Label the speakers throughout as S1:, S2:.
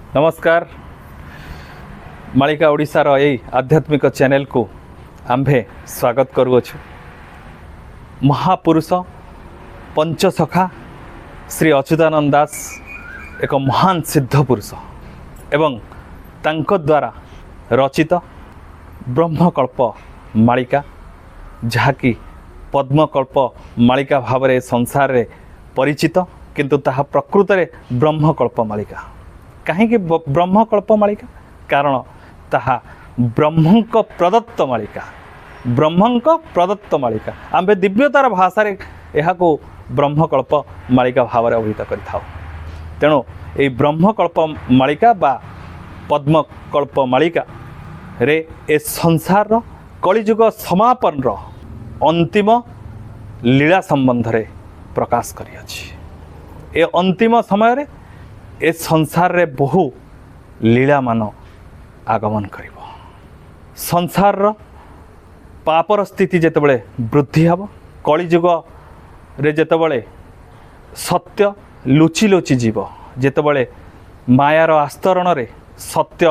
S1: ନମସ୍କାର। ମାଳିକା ଓଡ଼ିଶାର ଏଇ ଆଧ୍ୟାତ୍ମିକ ଚ୍ୟାନେଲକୁ ଆମ୍ଭେ ସ୍ୱାଗତ କରୁଅଛୁ। ମହାପୁରୁଷ ପଞ୍ଚସଖା ଶ୍ରୀ ଅଚ୍ୟୁତାନନ୍ଦ ଦାସ ଏକ ମହାନ ସିଦ୍ଧ ପୁରୁଷ ଏବଂ ତାଙ୍କ ଦ୍ୱାରା ରଚିତ ବ୍ରହ୍ମକଳ୍ପ ମାଳିକା, ଯାହାକି ପଦ୍ମକଳ୍ପ ମାଳିକା ଭାବରେ ସଂସାରରେ ପରିଚିତ, କିନ୍ତୁ ତାହା ପ୍ରକୃତରେ ବ୍ରହ୍ମକଳ୍ପ ମାଳିକା। କାହିଁକି ବ୍ରହ୍ମକଳ୍ପ ମାଳିକା? କାରଣ ତାହା ବ୍ରହ୍ମଙ୍କ ପ୍ରଦତ୍ତ ମାଳିକା। ବ୍ରହ୍ମଙ୍କ ପ୍ରଦତ୍ତ ମାଳିକା। ଆମ୍ଭେ ଦିବ୍ୟତାର ଭାଷାରେ ଏହାକୁ ବ୍ରହ୍ମକଳ୍ପ ମାଳିକା ଭାବରେ ଅଭିହିତ କରିଥାଉ। ତେଣୁ ଏହି ବ୍ରହ୍ମକଳ୍ପ ମାଳିକା ବା ପଦ୍ମକଳ୍ପ ମାଳିକାରେ ଏ ସଂସାରର କଳିଯୁଗ ସମାପନର ଅନ୍ତିମ ଲୀଳା ସମ୍ବନ୍ଧରେ ପ୍ରକାଶ କରିଅଛି। ଏ ଅନ୍ତିମ ସମୟରେ ଏ ସଂସାରରେ ବହୁ ଲୀଳାମାନ ଆଗମନ କରିବ। ସଂସାରର ପାପର ସ୍ଥିତି ଯେତେବେଳେ ବୃଦ୍ଧି ହେବ, କଳିଯୁଗରେ ଯେତେବେଳେ ସତ୍ୟ ଲୁଚି ଲୁଚି ଯିବ, ଯେତେବେଳେ ମାୟାର ଆସ୍ତରଣରେ ସତ୍ୟ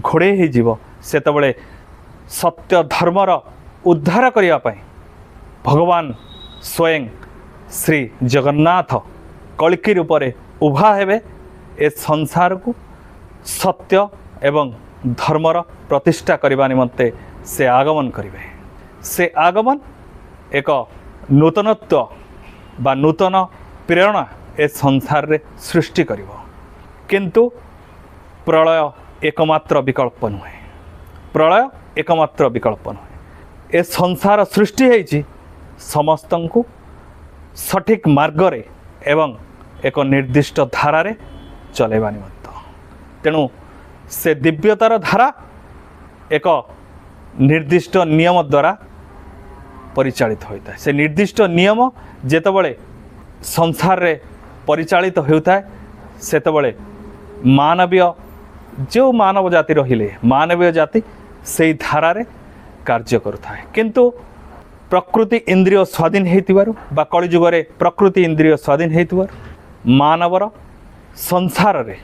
S1: ଘୋଡ଼େଇ ହେଇଯିବ, ସେତେବେଳେ ସତ୍ୟ ଧର୍ମର ଉଦ୍ଧାର କରିବା ପାଇଁ ଭଗବାନ ସ୍ୱୟଂ ଶ୍ରୀ ଜଗନ୍ନାଥ କଳ୍କୀ ରୂପରେ ଉଭା ହେବେ। ଏ ସଂସାରକୁ ସତ୍ୟ ଏବଂ ଧର୍ମର ପ୍ରତିଷ୍ଠା କରିବା ନିମନ୍ତେ ସେ ଆଗମନ କରିବେ। ସେ ଆଗମନ ଏକ ନୂତନତ୍ୱ ବା ନୂତନ ପ୍ରେରଣା ଏ ସଂସାରରେ ସୃଷ୍ଟି କରିବ। କିନ୍ତୁ ପ୍ରଳୟ ଏକମାତ୍ର ବିକଳ୍ପ ନୁହେଁ। ପ୍ରଳୟ ଏକମାତ୍ର ବିକଳ୍ପ ନୁହେଁ। ଏ ସଂସାର ସୃଷ୍ଟି ହେଇଛି ସମସ୍ତଙ୍କୁ ସଠିକ୍ ମାର୍ଗରେ ଏବଂ ଏକ ନିର୍ଦ୍ଦିଷ୍ଟ ଧାରାରେ ଚଲାଇବା ନିମନ୍ତେ। ତେଣୁ ସେ ଦିବ୍ୟତାର ଧାରା ଏକ ନିର୍ଦ୍ଦିଷ୍ଟ ନିୟମ ଦ୍ୱାରା ପରିଚାଳିତ ହୋଇଥାଏ। ସେ ନିର୍ଦ୍ଦିଷ୍ଟ ନିୟମ ଯେତେବେଳେ ସଂସାରରେ ପରିଚାଳିତ ହେଉଥାଏ, ସେତେବେଳେ ମାନବୀୟ ଯେଉଁ ମାନବ ଜାତି ରହିଲେ, ମାନବୀୟ ଜାତି ସେଇ ଧାରାରେ କାର୍ଯ୍ୟ କରୁଥାଏ। କିନ୍ତୁ ପ୍ରକୃତି ଇନ୍ଦ୍ରିୟ ସ୍ୱାଧୀନ ହେଇଥିବାରୁ ବା କଳିଯୁଗରେ ପ୍ରକୃତି ଇନ୍ଦ୍ରିୟ ସ୍ୱାଧୀନ ହେଇଥିବାରୁ ମାନବର ସଂସାରରେ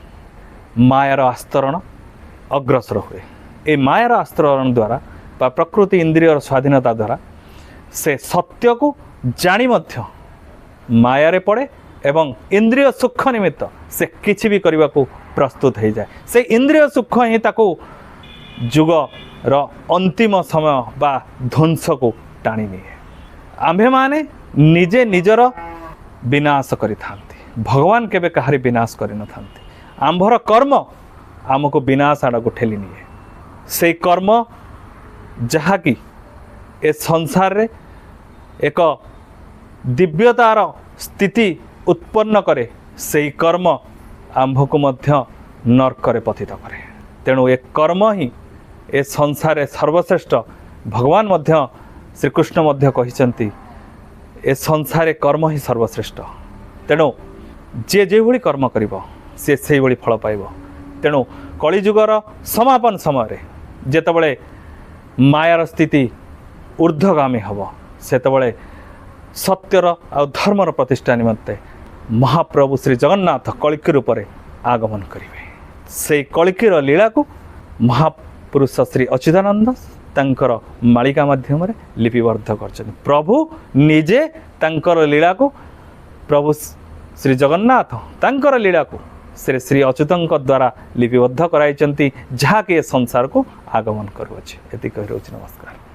S1: ମାୟାର ଆସ୍ତରଣ ଅଗ୍ରସର ହୁଏ। এই ମାୟାର ଆସ୍ତରଣ ଦ୍ୱାରା ବା ପ୍ରକୃତି ଇନ୍ଦ୍ରିୟର ସ୍ୱାଧୀନତା ଦ୍ୱାରା ସେ ସତ୍ୟକୁ ଜାଣି ମଧ୍ୟ ମାୟାରେ ପଡ଼େ ଏବଂ ଇନ୍ଦ୍ରିୟ ସୁଖ ନିମିତ୍ତ ସେ କିଛି ବି କରିବାକୁ ପ୍ରସ୍ତୁତ ହେଇଯାଏ। ସେ ଇନ୍ଦ୍ରିୟ ସୁଖ ହିଁ ତାକୁ ଯୁଗର ଅନ୍ତିମ ସମୟ ବା ଧ୍ୱଂସକୁ ଟାଣି ନିଏ। ଆମ୍ଭେମାନେ ନିଜେ ନିଜର ବିନାଶ କରିଥାନ୍ତି। ଭଗବାନ କେବେ କାହାରି ବିନାଶ କରିନଥାନ୍ତି। ଆମ୍ଭର କର୍ମ ଆମକୁ ବିନାଶ ଆଡ଼କୁ ଠେଲି ନିଏ। ସେଇ କର୍ମ ଯାହାକି ଏ ସଂସାରରେ ଏକ ଦିବ୍ୟତାର ସ୍ଥିତି ଉତ୍ପନ୍ନ କରେ, ସେଇ କର୍ମ ଆମ୍ଭକୁ ମଧ୍ୟ ନର୍କରେ ପତିତ କରେ। ତେଣୁ ଏ କର୍ମ ହିଁ ଏ ସଂସାରରେ ସର୍ବଶ୍ରେଷ୍ଠ। ଭଗବାନ ମଧ୍ୟ, ଶ୍ରୀକୃଷ୍ଣ ମଧ୍ୟ କହିଛନ୍ତି, ଏ ସଂସାରରେ କର୍ମ ହିଁ ସର୍ବଶ୍ରେଷ୍ଠ। ତେଣୁ ଯିଏ ଯେଉଁଭଳି କର୍ମ କରିବ, ସେ ସେଇଭଳି ଫଳ ପାଇବ। ତେଣୁ କଳିଯୁଗର ସମାପନ ସମୟରେ ଯେତେବେଳେ ମାୟାର ସ୍ଥିତି ଉର୍ଦ୍ଧ୍ୱଗାମୀ ହେବ, ସେତେବେଳେ ସତ୍ୟର ଆଉ ଧର୍ମର ପ୍ରତିଷ୍ଠା ନିମନ୍ତେ ମହାପ୍ରଭୁ ଶ୍ରୀ ଜଗନ୍ନାଥ କଳ୍କୀ ରୂପରେ ଆଗମନ କରିବେ। ସେଇ କଳ୍କୀର ଲୀଳାକୁ ମହାପୁରୁଷ ଶ୍ରୀ ଅଚ୍ୟୁତାନନ୍ଦ ତାଙ୍କର ମାଳିକା ମାଧ୍ୟମରେ ଲିପିବଦ୍ଧ କରିଛନ୍ତି। ପ୍ରଭୁ ନିଜେ ତାଙ୍କର ଲୀଳାକୁ, ପ୍ରଭୁ ଶ୍ରୀ ଜଗନ୍ନାଥ ତାଙ୍କର ଲୀଳାକୁ ଶ୍ରୀ ଶ୍ରୀ ଅଚ୍ୟୁତଙ୍କ ଦ୍ୱାରା ଲିପିବଦ୍ଧ କରାଇଛନ୍ତି, ଯାହାକି ଏ ସଂସାରକୁ ଆଗମନ କରୁଅଛି। ଏତିକି କହି ରହୁଛି। ନମସ୍କାର।